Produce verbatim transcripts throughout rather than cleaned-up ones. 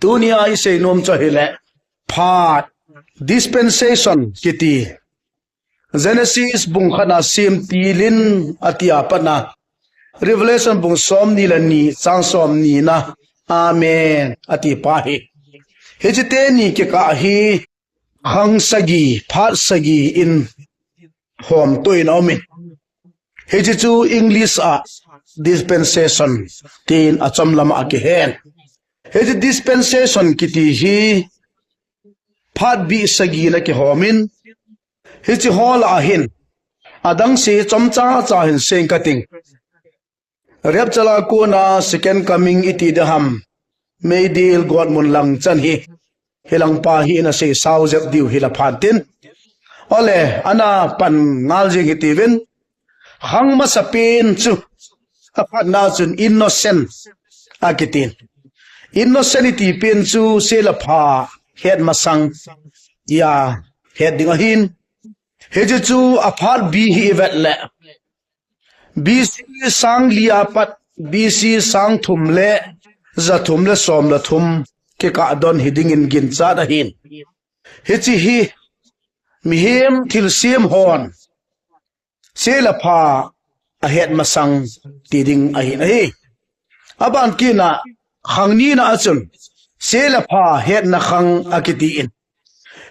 Tunia isei nom chu ahile, phat, dispensation kiti. Genesis bung khatna semtil in atia patna, Revelation bung somni le ni chang somni na, Amen ati pa hi. Hiche teni kikah hi, khang sagi, phat sagi in hom tuin aumin. Hiche chu English a dispensation tin achom lama akihen. Hiche dispensation kiti hi phat bih sagi na kihomin. Hiche ho lah a hin, adang se chomcha cha hin seng kating. Rapture a kona second coming iti ding ham. Meidil gotmun lang chan hi. Hilang pa hi nasei sao jep diu hila phan tin. Ole, ana pan ngal jing hitiuvin. Khang masapen chu. Aphatna chun innocent akitin. Innocent iti pen chu sel le pha het masang tia het ding ahin. Hiche chu aphat bih hi ivet le. B C sang li a pat, B C sang thum le ja thum le som le thum kikah don hi dingin ginchat ahin. Hiche hi mihem thilsem hon sel le pha ahet masang ti ding ahin ahi. Aban kit na khang nina a chun sel le pha hetna khang akitin.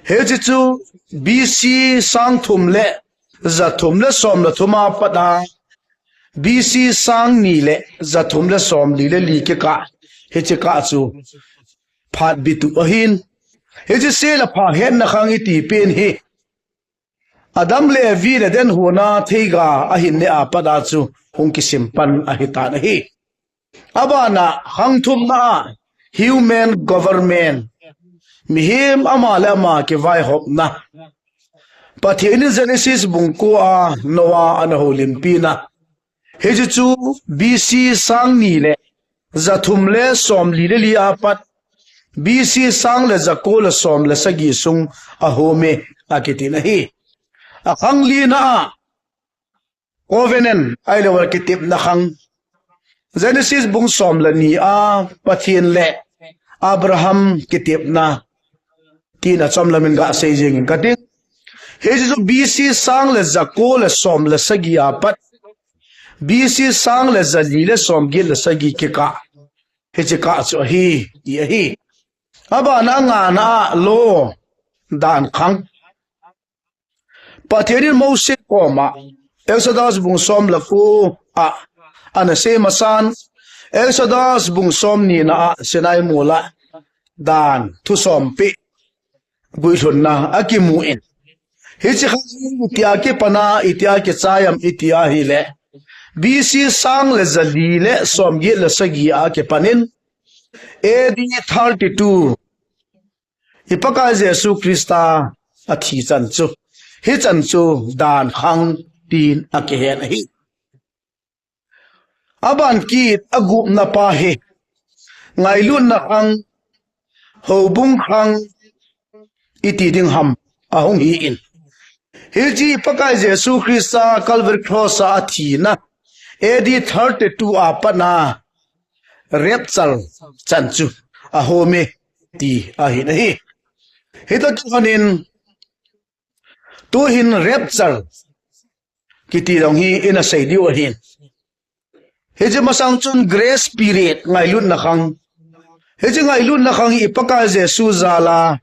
Hiche chu B C sang thum le ja thum le som le thum a pat a B C sang ni le ja thum le som li le li kikah. Hiche kah chu phat bih tu ahin. Hiche sel le pha hetna khang iti pen hi Adam le Evi le den huna theiga ahin ne a pat a chu hung kisim pan ahitan ahi. Abana khang thumna a human government, mihem ama le ama kivaihopna. Pathen in Genesis bung ko a Noah ana houlimpi na. Hiche chu B C sang ni le ja thum le som li le li a pat B C sang le ja ko le som le sagi sung ahom e akitin ahi. Akhang lina a covenant, ahilou le kitepna khang. Genesis bung som le ni a Pathen le Abraham kitepna tin achom lamin gasei jingin kating. Hiche chu B C sang le ja ko le som le sagi a pat B C sang le ja li le som get le sagi kikah. Hiche kah chu ahi, ti ahi. Abana ngana a law, dan khang. Pathen in Mose koma Exodus bung som le ko a ana sei masan, Exodus bung som ni na a Sinai mol a dan thusompi guilhunna akimun. Hiche kha itia kipana, itia kichai am itia hile B C sang le ja li le som get le sagi a kipanin A D thirty-two, i Pakai Jesu Christa athi chan chu, hichan chu dan khang tin akihen ahi. Aban kit agupna pa hi ngailutna khang, houbung khang iti ding ham ahung hi in. Hiche Pakai Jesu Christa Calvary Cross a athina A D thirty-two a pat na rapture chan chu ahom e ti ahin ahi. Hita kihonin tuhin rapture kiti dong hi ina sei diu ahin. Hiche masang chun grace period, ngailutna khang. Hiche ngailutna khang hi i Pakai Jesu jal a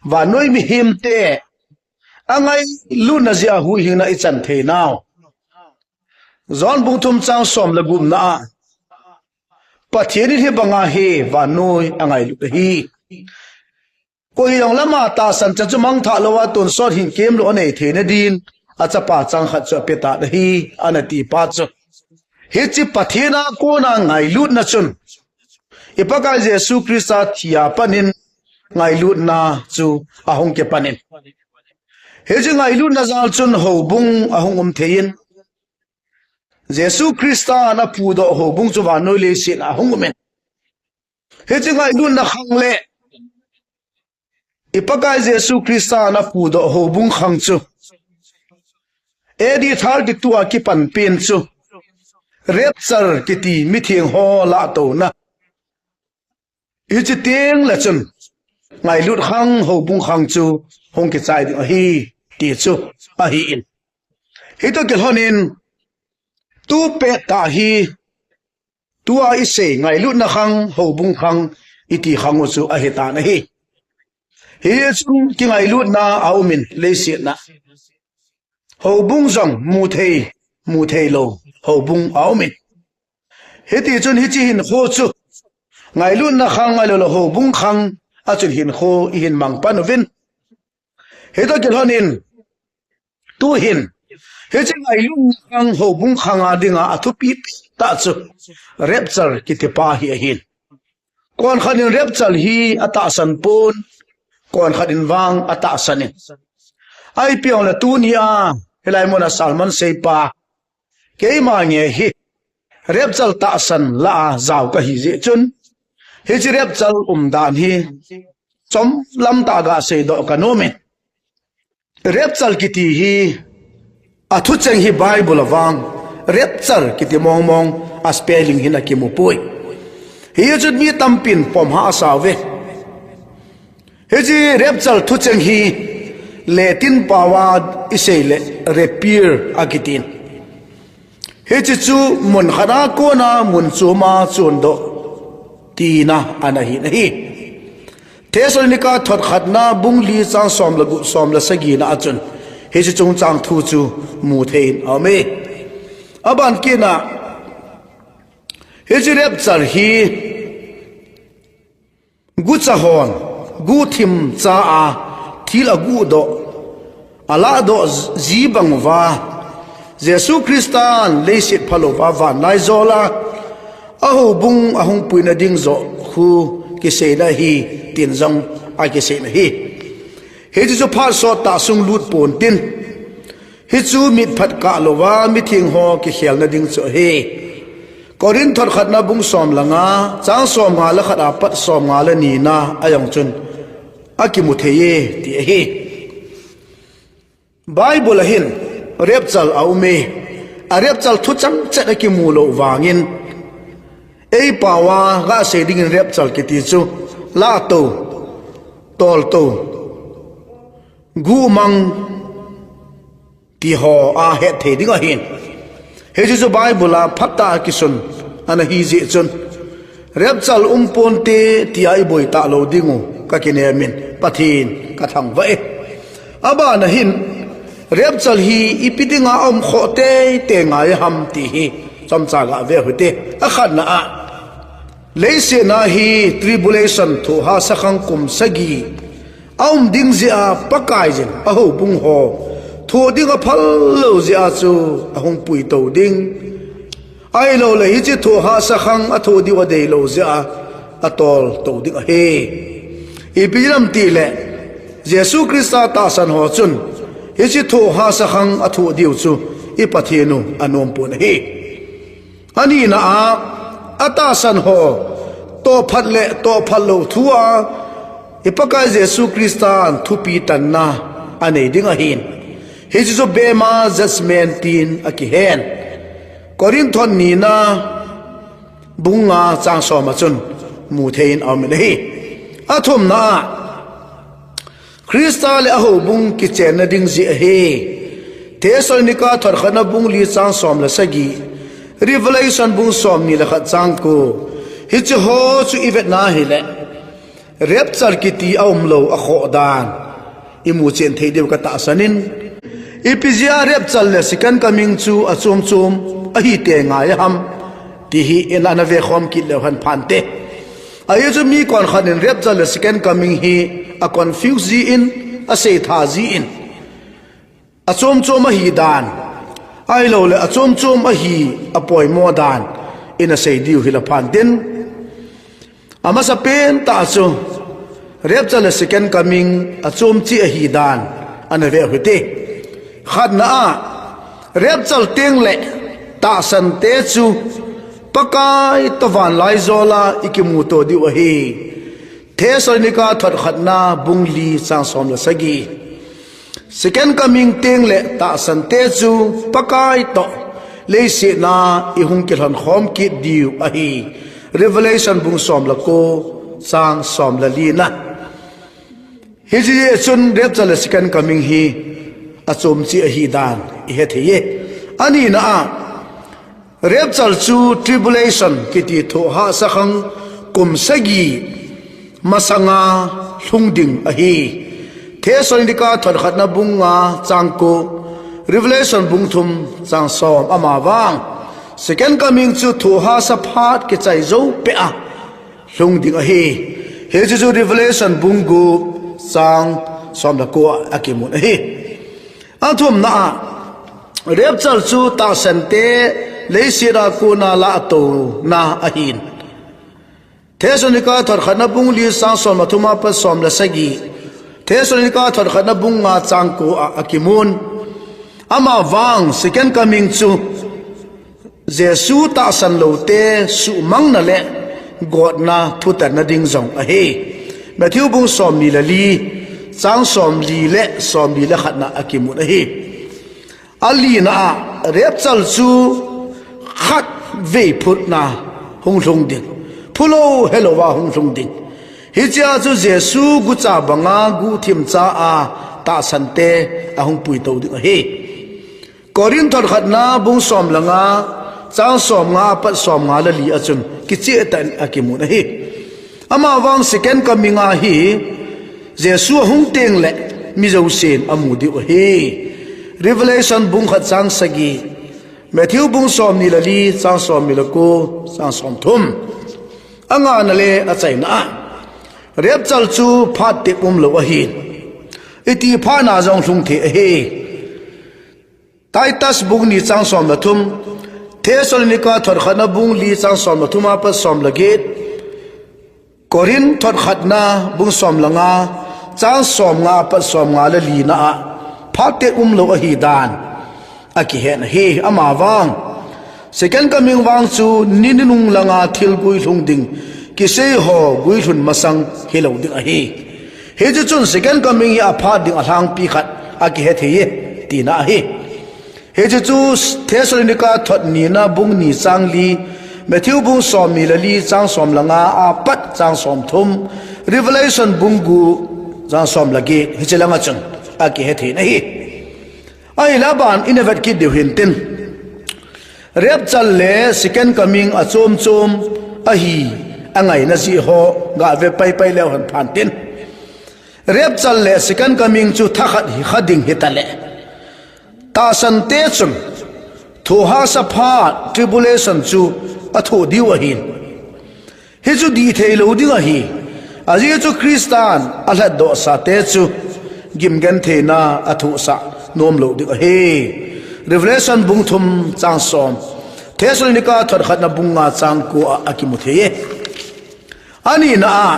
vannoi mihemte angailutna jeh a huhhingna ichan theinau. John bung thum chang som le gupna a Pathen in hibanga hi vannoi angailut ahi. Koi jong lama tahsan chan chu mangthah lou a tonsot hin kemlou anei theina din achapa chang khat chu apetan ahi, ana ti pa chu. Hiche Pathen a kona ngailutna chun i Pakai Jesu Christa thia panin ngailutna chu ahung kipanin. Hiche ngailutna jal chun houbung ahung um theiyin. Jesu Christa ana pudoh houbung chu vannoi leiset a ahung umin. Hiche ngailutna khang le i Pakai Jesu Christa ana pudoh houbung khang chu A D thirty-two a kipan pen chu rapture kiti mitheng ho lahtouna. Hichi teng le chun ngailut khang, houbung khang chu hung kichai ding ahi, ti chu ahi in. Hito kilhon in, tu pet ta hi, tua i sei ngailutna khang, houbung khang, i ti khang u chu ahi tan ahi. Hi chun kingailutna a um in, leiset na houbung jong mu thei, mu thei lo houbung a um in. Hiti chun hichi hinkho chu ngailutna khang ahilou le houbung khang a chun hinkho i hin mang pan uvin. Hito kilhon in, tu hin, hichi ngailutna khang, houbung khang a dinga a thupi ta chu rapture kiti pa hi ahin. Kon khat in rapture hi a tahsan pon, kon khat in vang a tahsan in. Ahi piong le tuni a, hilai mun a sermon seipa keima nge hi rapture tahsan la a jao ka hi jeh chun, hichi rapture um dan hi chomlam tah ga seidoh ka nom in. Rapture kiti hi, a thucheng hi Bible a vang rapture kiti mong mong a spelling hin a kimu poi. Hi chun mi tampin pom hahsa uve. Hichi rapture thucheng hi Latin pao a i sei le rapture a kitin. Hichi chu mun khat a kona mun chom a chondoh tina ana hi na hi. Thessalonica thot khatna bung li chang som le gup, som le sagi na a chun hichi chungchang thu chu mu thei in a um e. A ban kit na, hichi rapture hi gucha hon, guhthim cha a thil a guhdoh, a lahdoh ji bang uva, Jesu Christan leiset phalou va vanlaijol a, a houbung a hung puina ding joh khu kiseina hi, tin jong a kiseina hi. Hichi chu phat sot tah sung lut pon tin. Hichu mitphat kah louva mitheng ho kikhelna ding chu ahi. Corinth thot khatna bung som le nga, chang som nga le khat a pat som nga le ni na a jong chun a kimu thei e ti ahi. Bible a hin rapture a um e, a rapture thucheng chet a kimu lou vangin, ei pao a ga sei dingin rapture kiti chu lahtou, toltou, guhmang ti ho a het thei ding ahin. Hichi chu Bible a phatah a kisun ana hi jeh chun, rapture um ponte tia i boi talou ding u ka kinem in Pathen ka thangvah e. A ban a hin, rapture hi ipi dinga a um khoh teitei ngai ham ti hi chomcha ga ve u hite. A khatna a, leiset na hi tribulation, thohhahsa khang kum sagi a um ding jeh a, Pakaiyin a houbung ho thoh ding a phal lou jeh a chu a hung puitou ding. Ahilou le hichi thohhahsa khang a thoh diu a deilou jeh a, a toltou ding ahi. Ipi jeh ham ti le, Jesu Christa tahsan ho chun hichi thohhahsa khang a thoh diu chu i Pathen u a nom pon ahi. A nina a, a tahsan ho tohphat le tohphat lou thu a, i Pakai Jesu Christan thupi tanna a nei ding ahin. Hichi chu Bema Judgment tin a kihen. Corinth thot ni na bung nga chang som a chun mu thei in a um in ahi. A thumna a, Christa le a houbung kichenna ding jeh ahi. Thessalonica thot khatna bung li chang som le sagi, Revelation bung som ni le khat chang ko. Hichi ho chu i vet na hi le, rapture kiti a um lou a khoh dan i mu chen thei diu ka tahsan in. Ipi jeh a rapture le second coming chu a chom chom ahi tei ngai ham ti hi in ana ve khom kit leu hen phante. Ahi chu mi kon khat in rapture le second coming hi a confuse ji in, a seitha ji in, a chom chom ahi dan, ahilou le a chom chom ahi a poimo dan in a sei diu hi la phan tin. A masa pen tah chu rapture le second coming a chom cheh ahi dan ana ve u hite. Khatna a, rapture teng le tahsan te chu Pakai toh vanlaijol a i kimuto diu ahi. Thessalonica thot khatna bung li chang som le sagi. Second coming teng le tahsan te chu Pakai toh leiset na i hung kilhon khom kit diu ahi. Revelation bung som le ko chang som le lina. Hiche chun rapture le second coming hi achom cheh ahi dan ihet thei e. Anina a, rapture chu tribulation kiti thohhahsa khang kum sagi masanga lhung ding ahi. Thessalonica thot khatna bung nga chang ko, Revelation bung thum chang som, amavang second coming chu thohhahsa phat kichai jou peh a lhung ding ahi. Hiche chu Revelation bung gup chang som le ko a akimun ahi. Athumna a, rapture chu tahsan te leiset a kona lah a touna ahin. Thessalonica thot khatna bung li chang som le thum apat som le sagi. Thessalonica thot khatna bung nga chang ko a akimun. Amavang second coming chu Jesu tahsan lou te suhmangna le gotna thutanna ding jong ahi. Matthew bung som ni le li, chang som li le som li le khatna akimun ahi. Alina a, rapture chu khatvei phutna hung lhung ding. Phulou helou a hung lhung ding. Hichea chu Jesu gucha banga guhthim cha a tahsan te ahung puitou ding ahi. Corinth thot khatna bung som le nga, chang som nga apat som nga le li a chun kicheh tah in akimun ahi. Amavang second coming a hi Jesu ahung teng le mi jousen amu diu ahi. Revelation bung khat chang sagi, Matthew bung som ni le li chang som ni le ko, chang som thum. Angana le achaina a, rapture chu phat tep umlou ahi. Iti phatna jong lhung thei ahi. Titus bung ni chang som le thum, Thessalonica thot khatna bung li chang som le thum apat som le get, Corinth thot khatna bung som le nga, chang som nga apat som nga le lina a, phat tep umlou ahi dan akihet ahi. Amavang second coming vang chu ni nunung langa thil guilhung ding kisei ho guilhun masang hilou ding ahi. Hiche chun second coming hi aphat ding alhangpi khat akihet thei e, tina ahi. Hiche chu Thessalonica thot nina bung ni chang li, Matthew bung som ni le li chang som le nga apat chang som thum, Revelation bung gup chang som le get, hiche langa chun akihet thei ahi. Ahile aban ina vet kit diu hintin, rapture le second coming achom chom ahi angaina jeh ho gave paipai leu hen phantin. Rapture le second coming chu thakhat hi kha ding hitaleh, tahsan te chun thohhahsa phat tribulation chu athoh diu ahin. Hichu dih theilou ding ahi. Ajeh chu Christan alhatdohsa te chu gimgentheina athohsah nomlou ding ahi. Revelation bung thum chang som, Thessalonica thot khatna bung nga chang ko a akimu thei e. Anina a,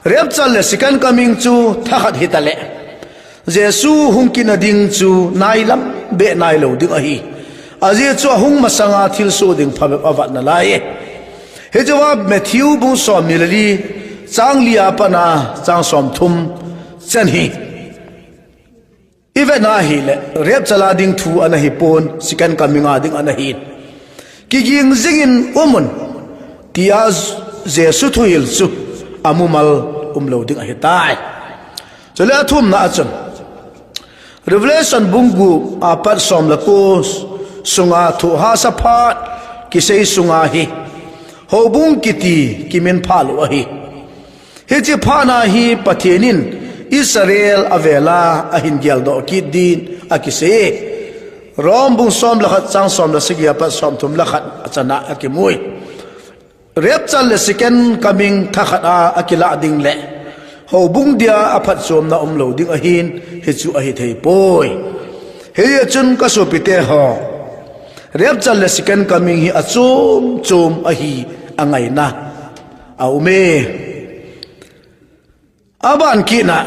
rapture le second coming chu thakhat hitaleh, Jesu hung kitna ding chu nailam beh nailou ding ahi. Ajeh chu ahung masanga thilsoh ding phabep avat nalai e. Hichea Matthew bung som ni le li, chang li a pat a chang som thum chan hi ivet na ahile, rapture a ding thu ana hipon, second coming a ding ana hi. Kiging jingin umun, tia Jesu thuhil chu amumal umlou ding ahitai. Chule athumna a chun, Revelation bung gup apat som le ko sunga thohhahsa phat kisei sunga hi houbung kiti kiminphah lou ahi. Hiche phatna hi Pathen in Israel avela ahin geldoh kit din akisei e. Rom bung som le khat chang som le sagi apat som thum le khat achana akimu e. Rapture le second coming thakhat a akilah ding le houbung dia aphatchomna umlou ding ahin, hichu ahi thei poi. Hijeh chun kasopite ho, rapture le second coming hi achom chom ahi angaina aume. Aban kitna,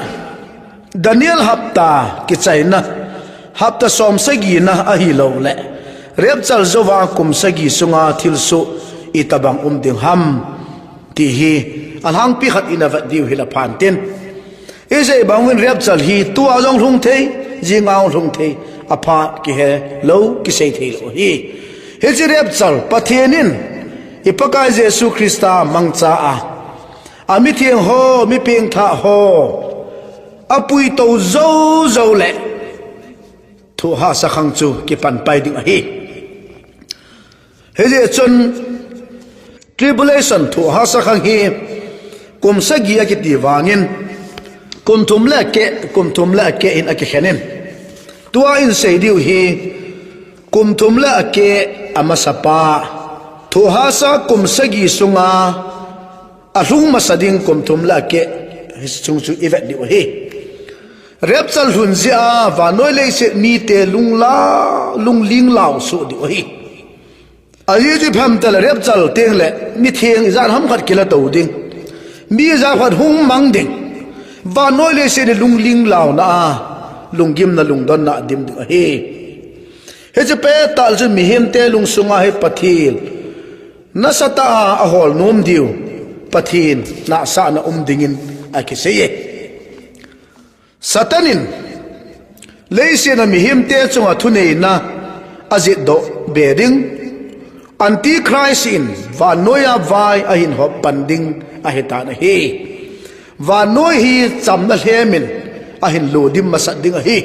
Daniel hapta kichaina, hapta som sagina ahilouleh, rapture jouva kum sagi sunga thilsoh itobang um ding ham, ti hi alhangpi khat ina vet diu hile phantin. Ijeh bangin rapture hi tua jong lhung thei, jinga jong lhung thei, aphat kihelou, kisei theilou ahi. Hiche rapture, Pathen in i Pakai Jesu Christa mangcha a Amitheng ho, mi pengthah ho, apuitou jou jou le, thohhahsa khang chu kipan pai ding ahi. Hijeh chun, tribulation thohhahsa khang hi, kum sagi akiti vangin, kum thum le akeh, kum thum le akeh in akikhen in. Tua in sei diu hi, kum thum le akeh amasa pa, thohhahsa kum sagi sunga, alhung masa ding kum thum le akeh, hiche chung chu ivet diu ahi. Rapture lhun jeh a, vannoi leiset mite lungla, lungling lau soh diu ahi. Ajeh chu ipi ham itile rapture teng le, mitheng ijat ham khat kila tou ding. Mi ijat khat hung mang ding. Vannoi leiset ni lungling launa a, lunggimna lungdonna adim ding ahi. Hiche pettah le chun mihemte lungsunga hi Pathen nasatah a ahol nom diu, Pathen nahsahna um dingin akisei e. Satan in, leiset a mihemte chunga thuneina ajetdoh be ding, Antichrist in vannoiya vai ahin hop pan ding ahitan ahi. Vannoi hi chamna lhemin ahin lodim masat ding ahi,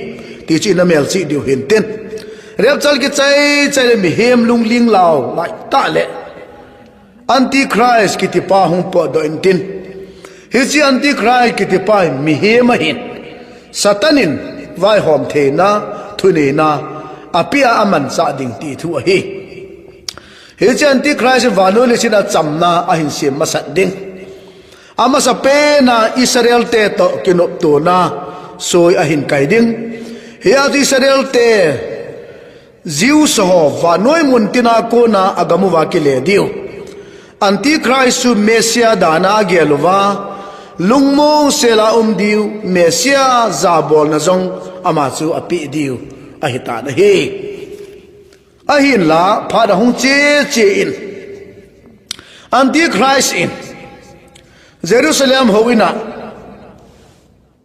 ti chu ina melchih diu hintin. Rapture kichai chai le mihem lungling lau laitah le, Antichrist kitipa hung potdoh intin. Hiche Antichrist kitipa hi mihem ahin, Satan in vaihom theina, thuneina apeh a amanchah ding ti thu ahi. Hiche Antichrist in vannoi leiset a chamna ahin sem masat ding. Amasapen a Israel te toh kinoptona soi ahin kai ding. Hia chu Israel te, Jews ho vannoi muntina kona agam uva kile diu. Antichrist chu Messiah dana agel uva, lungmong sela um diu, Messiah jabolna jong ama chu apeh diu ahitan ahi. Ahinla, phat ahung che che in, Antichrist in Jerusalem houin a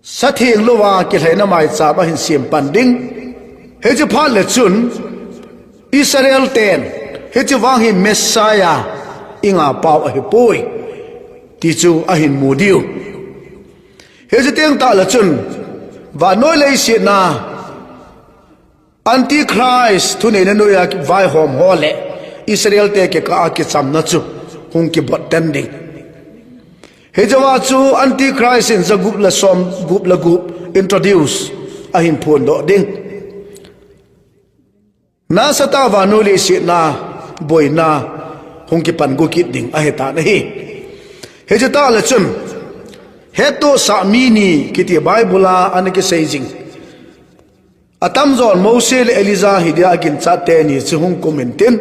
satheng louva kilhaina maicham ahin sem pan ding. Hiche phat le chun Israel ten, hiche vang hi Messiah ingah pau ahipoi, ti chu ahin mu diu. Hiche teng tah le chun vannoi leiset a Antichrist thuneina noiya vaihom ho le Israel te kikah a kichamna chu hung kibot den ding. Hiche a chu Antichrist in jagup le som, gup le gup introduce ahin phondoh ding. Nasatah a vannoi leiset a boina hung kipan gu kit ding ahitan ahi. Hiche tah le chun, hettohsah mi ni kiti Bible a ana kisei jing. Atamjon Mose le Elijah hidia aginchat teni chu hung kum intin,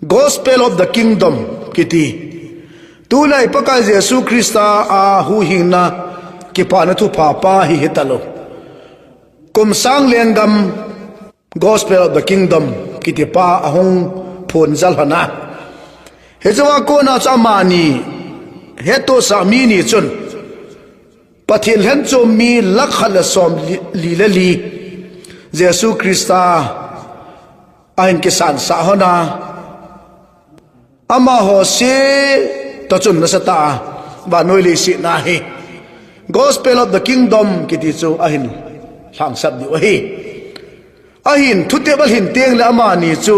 Gospel of the Kingdom kiti, tulai Pakai Jesu Christa a huhhingna kipana thupha pa hi hitalou, kum sang lenggam Gospel of the Kingdom kitipa ahung phonjal lhon a. Hiche a kona chu amani hettohsah mi ni chun Pathen lhenchom mi lakh khat le som li, li le li Jesu Christa ahin kisansah lhon a, amaho se toh chun nasatah a vannoi leiset a hi Gospel of the Kingdom kiti chu ahin lhangsap diu ahi. Ahin thutep alhin teng le amani chu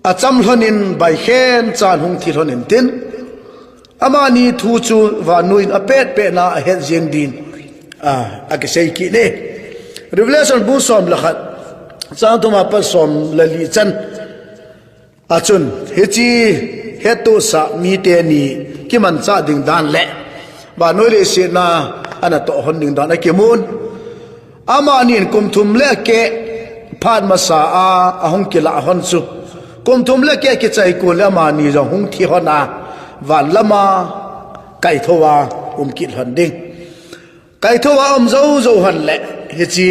acham lhon in baikhen chan hung thi lhon intin, amani thu chu vannoi in apetpet na ahet jeng din, a, akisei kit e. Revelation bung som le khat, chang thum apat som le li chan a chun, hiche hettohsah mite ni kimanchah ding dan le vannoi leiset a ana toh lhon ding dan akimun. Amanin kum thum le akeh phat masa a ahung kilah lhon chu, kum thum le akeh kichai kon le amani jong hung thi lhon a, van lama kaithou a um kit lhon ding. Kaithou a um jou jou lhon le, hiche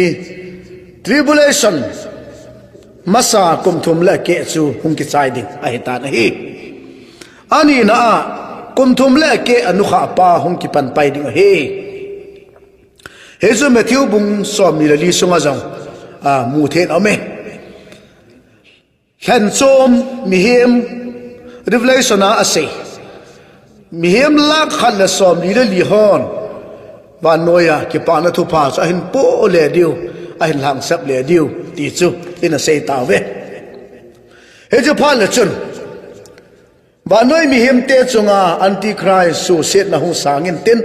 tribulation masa kum thum le akeh chu hung kichai ding ahitan ahi. Anina a, kum thum le akeh anukhah pa hung kipan pai ding ahi. Hichu Matthew bung somni le li sunga jong, a, mu thei in aume. Lhenchom mihem, Revelation a asei, Mihem lakh khat le somli le li hon vannoiya kipana thupha chu ahin po le diu, ahin lhangsap le diu ti chu ina sei tauve. Hichu phat le chun vannoi mihemte chunga Antichrist suhsetna hung sangin tin,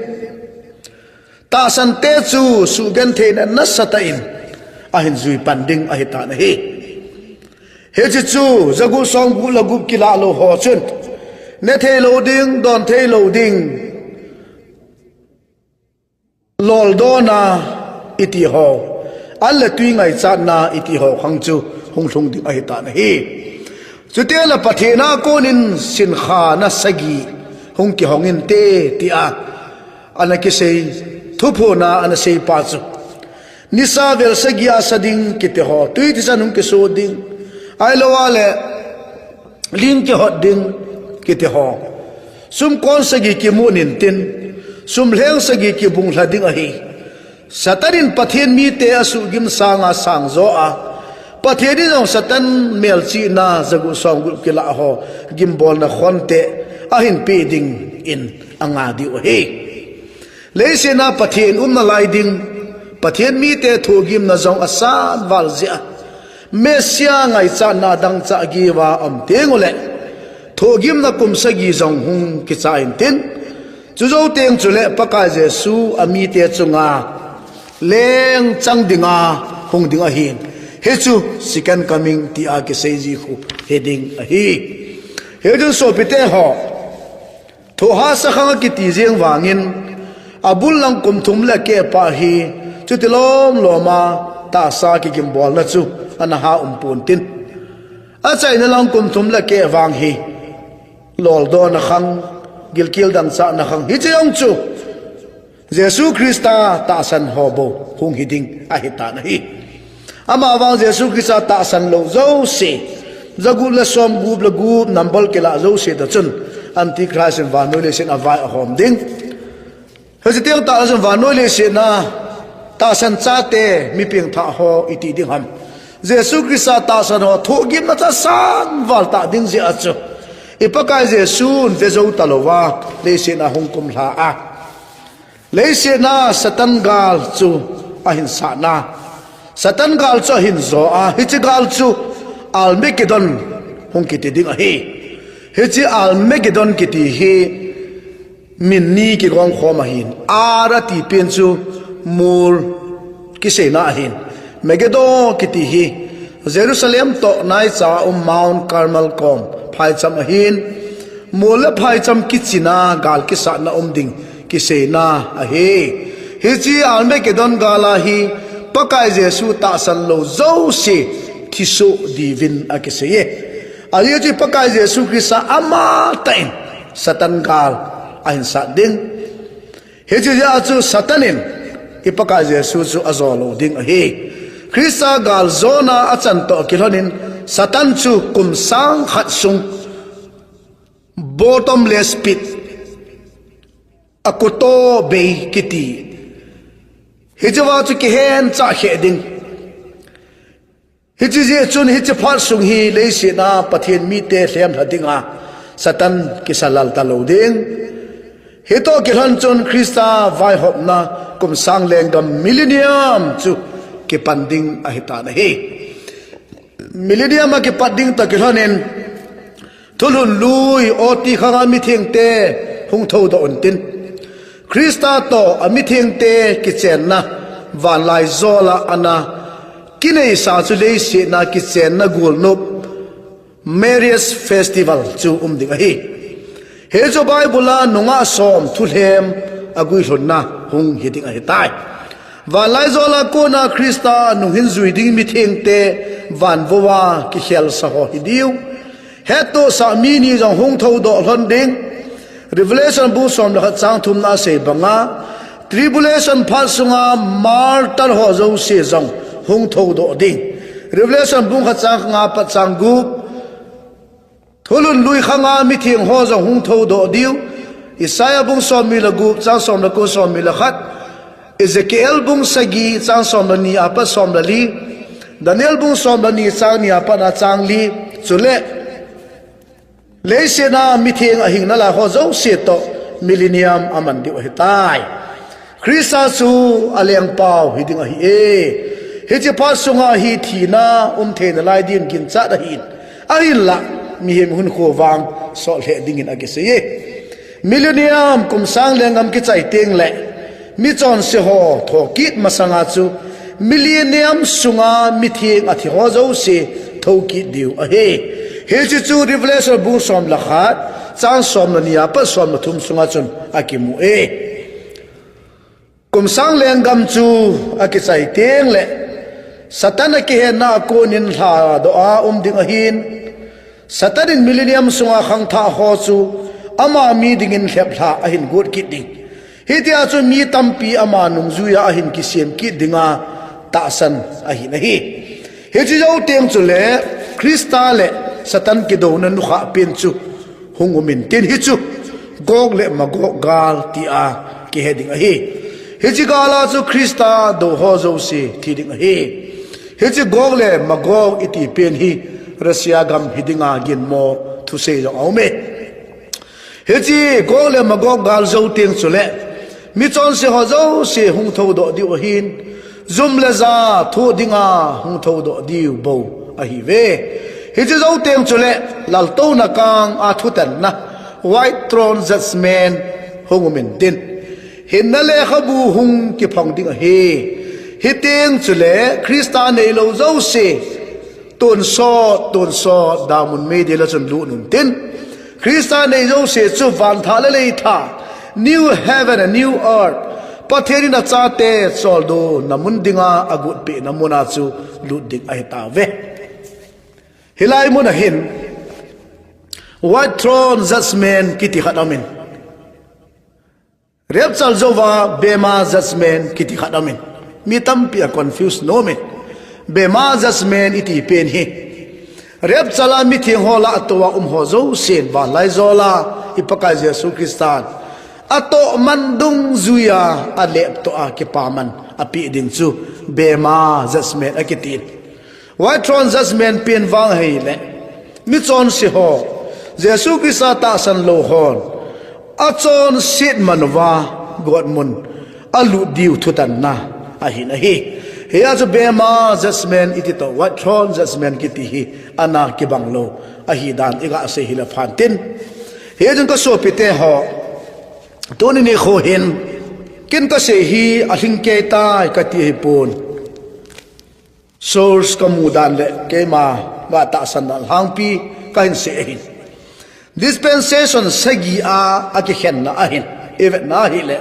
tahsante chu suhgentheina nasatah in ahin jui pan ding ahitan ahi. Hiche chu jagup somgup le gup kilah lou ho chun ne thei lou ding, don thei lou ding, loldona iti ho, an le tui ngaichatna iti ho khang chu hung lhung ding ahitan ahi. Chuteng le Pathen a konin sinkhana sagi hung kihong inte tia ana kisei, thuphona ana seipa chu nisa vel sagi a sa ding kiti ho, tui thisan hung kiso ding, ahilouleh ling kihot ding kiti ho, sumkon sagi kimun intin, sumlheng sagi kibunglha ding ahi. Satan in Pathen mite asuhgim sanga sangjo a, Pathen in jong Satan melchihna jagup somgup kilah ho gimbolna khonte ahin peh dingin anga diu ahi. Leiset a Pathen umnalai ding, Pathen mite thohgimna jong asan val jeh a, Messiah ngaichatna dangchah giuva um tenguleh, thohgimna kum sagi jong hung kichai intin, chujou teng chuleh Pakai Jesu amite chunga lengchang dinga hung ding ahin, hichu second coming tia kisei ji khu hiding ahi. Hichun sopite ho, thohhahsa khang akiti jeng vangin, abul lang kum thum le akeh pah hi, chuti lomlom a tahsa kigimbolna chu ana ha um pontin, achaina lang kum thum le akeh vang hi loldona khang, gilkel dangchahna khang, hiche jong chu Jesu Christa tahsan ho bou hung hiding ahitan ahi. Amavang Jesu Christa tahsan lou jouse, jagup le somgup le gup number kilah jouse toh chun Antichrist in vannoi leiset a vai ahom ding. Hiche teng tah chun vannoi leiset a tahsan chate, mi pengthah ho iti ding ham? Jesu Christa tahsan ho thohgimna chu asan val tah ding jeh a chu, i Pakai Jesun vejou talouva leiset a hung kumlha a, leiset a Satan gal chu ahin satna, Satan gal chu ahin jo a, hiche gal chu Armageddon hung kiti ding ahi. Hiche Armageddon kiti hi min ni kigong khom ahin, Ar ati pen chu mol kiseina ahin, Megiddo kiti hi Jerusalem toh naicha um Mount Carmel kom phaicham ahin, mol le phaicham kichina gal kisatna um ding kiseina ahi. Hiche Armageddon gal a hi Pakai Jesu tahsan lou jouse thisoh diuvin akisei e. Ajeh chu Pakai Jesu Christa amatah in Satan gal ahin sat ding. Hiche jeh a chu Satan in i Pakai Jesu chu ajo lou ding ahi. Christa galjona achan toh kilhonin Satan chu kum sang khat sung bottomless pit, akoto bei kiti, hichea chu kihenchah kheh ding. Hiche jeh chun hiche phat sung hi leiset a Pathen mite lhemlha dinga Satan kisalal talou ding. Hitoh kilhon chun Christa vaihopna kum sang lenggam millennium chu kipan ding ahitan ahi. Millennium a kipat ding toh kilhonin thulhun lui oti khanga mithengte hung thoudoh untin, Christa toh amithengte kichenna vanlaijol a ana kineisa chu leiset a kichenna golnop marriage festival chu um ding ahi. Hichu Bible a nungah som thulhem aguilhunna hung hiding ahitai. Vanlaijol a kona Christa nung hin jui ding mithengte vanvou a kikhelsa ho hidiu, hettohsah mi ni jong hung thoudoh lhon ding. Revelation bung som le khat chang thumna asei banga, tribulation phat sunga martyr ho jouse jong hung thoudoh ding. Revelation bung khat chang nga pat chang gup, thulhun lui khanga mitheng ho jong hung thoudoh diu. Isaiah bung somni le gup chang som le ko, somni le khat, Ezekiel bung sagi chang som le ni apat som le li, Daniel bung som le ni chang ni apat a chang li, chule Leiset a mitheng ahing nalai ho jouse toh millennium aman diu ahitai. Christa chu alengpau hiding ahi e. Hiche phat sunga hi thina umthei nalai din ginchat ahin, ahinlah mihem hinkho vang sollheh dingin akisei e. Millennium kum sang lenggam kichai tengle michonse ho thokit masanga chu millennium sunga mitheng athi ho jouse thokit diu ahi. Hiche chu Revelation bung somlekhat, chang somleni apat somlethum sunga chun akimu e. Kum sang lenggam chu akichai tengle Satan akihenna a konin lhadoh a um ding ahin, Satan in millennium sunga khangthah ho chu ama mi dingin lheplhah ahin got kit ding. Hitia chu mi tampi ama nungjuiya ahin kisem kit dinga tahsan ahin ahi. Hiche jou teng chule Christa le Satan kidouna nukhah pen chu hung umin tin, hichu Gog le Magog gal tia kihe ding ahi. Hiche gala chu Christa dou ho jouse thi ding ahi. Hiche Gog le Magog iti pen hi Russia gam hidinga ginmo thusei jong aume. Hiche Gog le Magog gal jou teng chule michonse ho jouse hung thoudoh diu ahin, jum le ja thoh dinga hung thoudoh diu bou ahiuve. Hiche jou teng chule laltouna kang a thutanna, White Throne Judgment hung umin tin, hinna lekhabu hung kiphong ding ahi. Hiteng chule Christa neilou jouse tonsot tonsot damun meidil a chun lut un tin, Christa nei jouse chu vanthah le leithah, new heaven and new earth, Pathen in achate choldo na mun dinga agotpeh na muna chu lut ding ahitauve. Hilai muna hin White Throne Judgment kiti khat aumin, rapture jouva Bema Judgment kiti khat aumin, mi tampi a confuse nomin. Bema Judgment iti pen hi rapture a mitheng ho lahtoa um ho jousen vanlaijol a i Pakai Jesu Christan atohman dungjuia aleptoa kipaman apeh ding chu Bema Judgment akitin. White Throne Judgment pen vang ahile michonse ho, Jesu Christa tahsan lou hon achonset man uva gotmun alut diu thutanna ahin ahi. Hia chu Bema Judgment iti toh White Throne Judgment kiti hi ana kibang lou ahidan igasei hile phan tin. Hichun kasopite ho, tuni nikho hin ken kasei hi alhingkeitai kati ahipon, source kamu dan le keima gah tahsan dan lhangpi kahin sei ahin. Dispensation sagi a akikhenna ahin, ivetna ahile,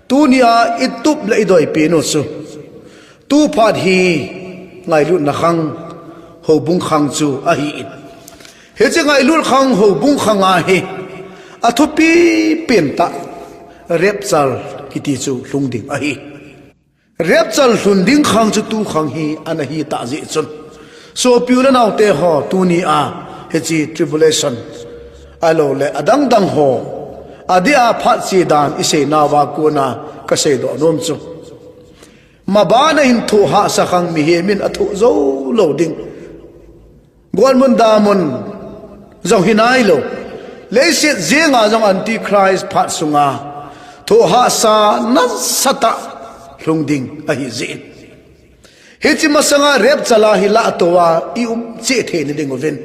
tunia itup le idoipen u chu tu phat hi ngailutna khang, houbung khang chu ahin. Hiche ngailut khang, houbung khang a hi athupi pentah rapture kiti chu lhung ding ahi. Rapture lhun ding khang chu tu khang hi ana hitah jeh chun, sopi u le naote ho, tunia hiche tribulation ahiloule adangdang ho adeh a phat che dan iseinauva kona kaseidoh nom chu, mabana hin thohhahsa khang mihem in athoh joulou ding, gotmun damun jong hinailou, leiset jenga jong Antichrist phat sunga thohhahsa nasatah lhung ding ahijeh in, hiche masanga rapture a hi lahtoa ium cheh theina dinguvin,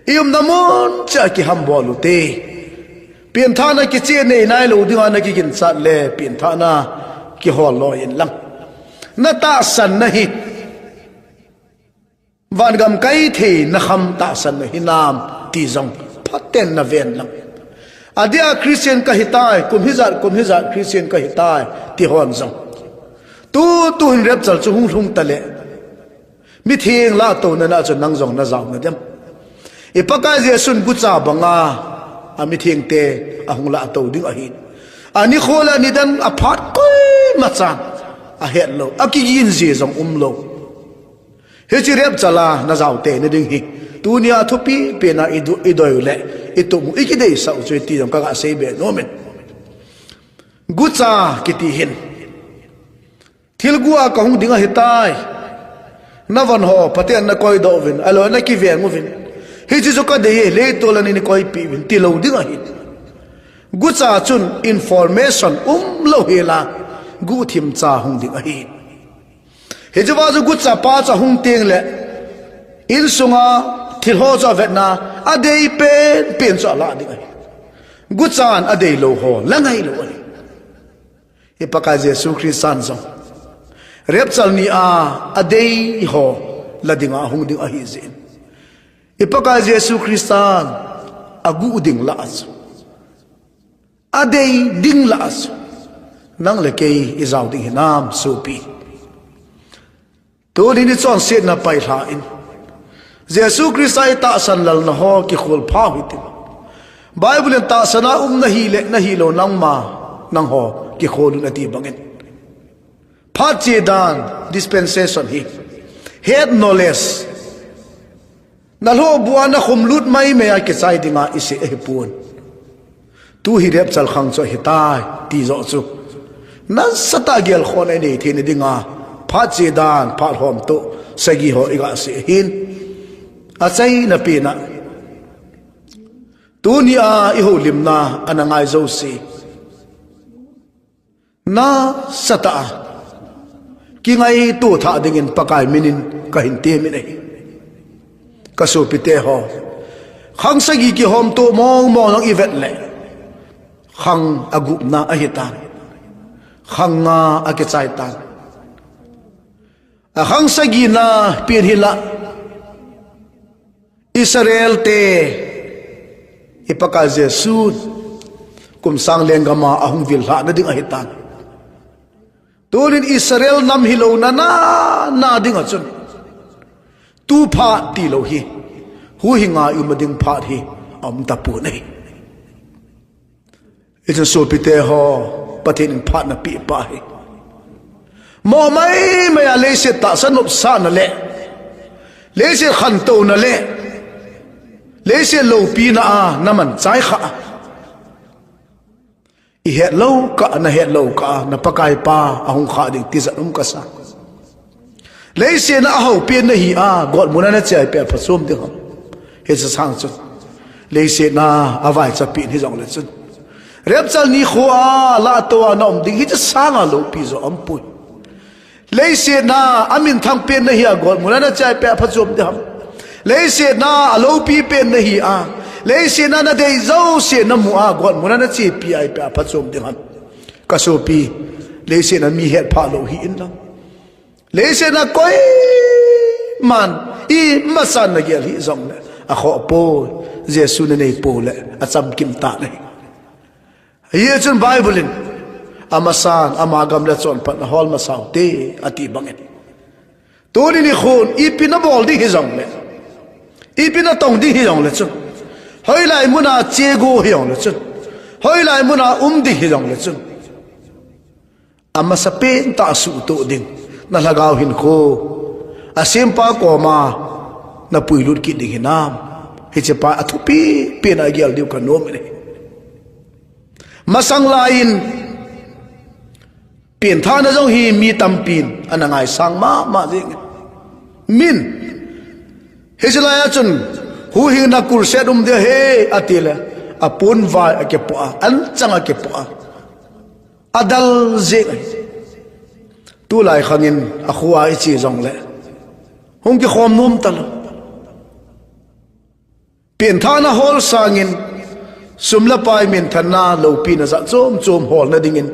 iumna mun cheh a kihambol ute. Penthahna kicheh nei nailou dinga nakiginchat le penthahna kihol loi inlang, natahsanna hi vangam kai theina kham tahsanna hinam ti jong phaten naven lang. Adeh a Christian kahitai, kum hijat kum hijat Christian kahitai ti hon jong, tutu hin rapture chu hung lhung tale, mitheng lahtouna a chu nang jong najao nadem? I Pakai Jesun gucha banga amithengte ahung lahtou ding ahin, anikho le anidan aphat koimachan ahetlou, akigin ji jong umlou. Hiche rapture a najao tei nading hi tunia thupi pena idoi u le itup u, ikideisah u chu iti jong kagasei be nomin. Gucha kiti hin, thil gu a kahung ding ahitai, navon ho Pathen nakoidoh uvin, ahilou nakiveng uvin, Hiche chu kadei e, leitol a neikoipeh uvin ti lou ding ahi. Gucha chun information umlou hela, guhthim cha hung ding ahi. Hiche va chu gucha pa chu ahung teng le, insunga thil ho chu avetna, adei penpen chu alah ding ahi. Guchan adeilou ho la ngailou ahi. I Pakai Jesu Christan jong rapture ni a adei ho la dinga ahung ding ahi jeh in, i Pakai Jesu Christan aguh ding lah a chu, adei ding lah a chu, nang le kei ijao ding hinam sopi? Tuni ni chonsetna pailha in, Jesu Christa itahsan lalna ho kikhol phau hitin. Bible in tahsan a um nahi le nahilou nangma, nangho kikhol un ati bangin, phat che dan, dispensation hi, head knowledge, nalhoh bua nakhum lut maimai a kichai dinga isei ahipon. Tu hi rapture khang chu ahitai ti joh chu nasatah a gelkhohna inei theina dinga, phat che dan, phat homtoh sagi ho iga sei ahin. Achaina pen a, tuni a ihoulimna ana ngai jouse nasatah a kingaito thah dingin Pakai minin kahin temin ahi. Kasopite ho, khang sagi kihomtoh mong mong jong ivet le, khang agupna ahitan, khang nga akichai tan. Akhang sagina pen hi la, Israel te i Pakai Jesu kum sang lenggam a ahung vil lhahna ding ahitan. Tunin Israel nam hilouna na, na dinga chun, tu phat tilou hi, huhhinga i umna ding phat hi aum tapon ahi. Hichun sopite ho, Pathen in phat napeh pah hi, mo maimai a leiset tahsa nopsahna le leiset khantouna le leiset loupina a namanchai khah a, ihetlou kah a, nahetlou kah a, na Pakaipa ahung khah ding tijat um kasa. Leiset a ahoupen nahi a, gotmun a nache a ipi a phachom ding ham? Hiche sang chun, leiset a avaicha pen hijongle chun, rapture nikho a lahtou a naum ding hiche sanga loupi joh aumpoi. Leiset a aminthang pen nahi a, gotmun a nache a ipi a phachom ding ham? Leiset a aloupi pen nahi a, leiset a nadei jouse namu a, gotmun a nachepi a ipi a phachom ding ham? Kasopi, leiset a mi hetphah lou hih in lang, leiset a koiman imasan nagel hih jongle akhoh poi. Jesu nanei pou le achamkim tan ahi. Hichun Bible in, amasan ama gam le chonphatna hol masa ute ati bangin, tuni nikhon ipi nabol ding hijongle, ipi natong ding hijongle chun, hoilai muna chego hijongle chun, hoilai muna um ding hijongle chun, amasapen tah a suhtoh ding, na lhagao hinkho asempa koma napuilut kit ding hinam? Hiche pa athupi pen a gel diu kanom in ahi. Masang laiyin, penthahna jong hi mi tampin ana ngaisang mama jengin, min, hiche laiya chun, huhhingna crusade um ding ahi atile, aponvai akipoh a, anchang akipoh a, adal jeng ahi. Tulai khangin akhoa iche jongle, hung kikhom nom talou. Penthahna hol sangin, sum le pai, minthanna, loupina jat chom chom holna dingin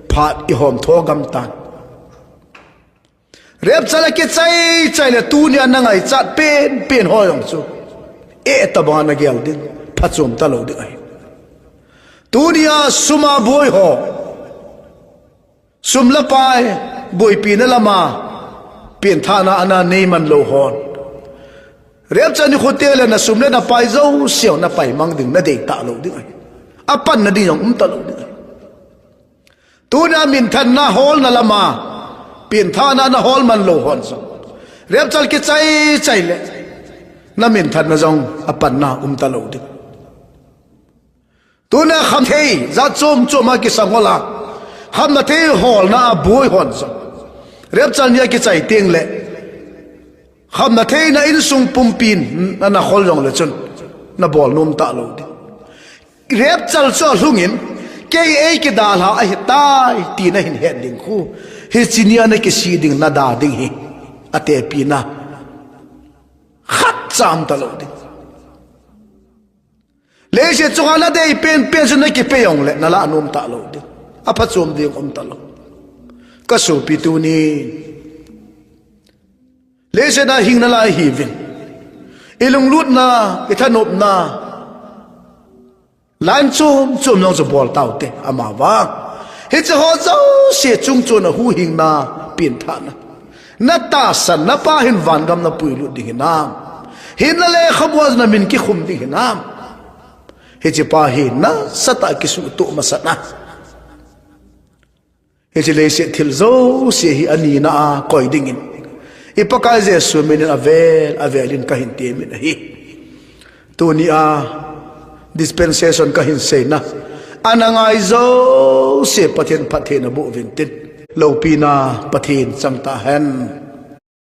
phat ihom tho gam tan. Rapture a kichai chai le tunia nangaichat penpen ho jong chu, eh, tabanga nagel ding, phachom talou ding ahi. Tunia sum a boi ho, sum le pai, boipina lama penthahna ana neiman lou hon, rapture nikho teng le nasum le napai jouse napaimang ding, nadei talou ding ahi. Apanna ding jong um talou ding ahi. Tunia minthanna holna lama penthahna nahol man lou hon jong, rapture kichai chai le naminthanna jong apanna um talou ding. Tunia khamthei jat chom chom a kisang hola, khamna thei holna a boi hon jong, rapture nia kichai teng le Khamna theina insung pumpin ana khol jongle chun, nabol nom talou ding. Rapture chu alhungin, kei eikidalha ahitai, tina hin het ding khu. Hiche nia nakisih ding, nada ding hi, atepina khatcha um talou ding. Leiset chunga nadei penpen chu nakipe jongle, nalah nom talou ding. Aphachom ding um talou. Kasopi, tuni leiset a hing nalai hiuvin, ilunglutna, ithanopna, line chom chom jong chu bol taute, amavang hiche ho jouse chung chon a huhhingna, penthahna, natahsan napa hin vangam napuilut ding hinam? Hinna lekhabua namin kikhum ding hinam? Hichepa hi nasatah a kisuhtoh masatna. Hiche leiset thil jouse hi anina a koi dingin, i Pakai Jesu minin avel avelin kahin temin ahi. Tunia dispensation kahin seina, ana ngai jouse Pathen phatthei naboh uvintin. Loupina Pathen chang tahen.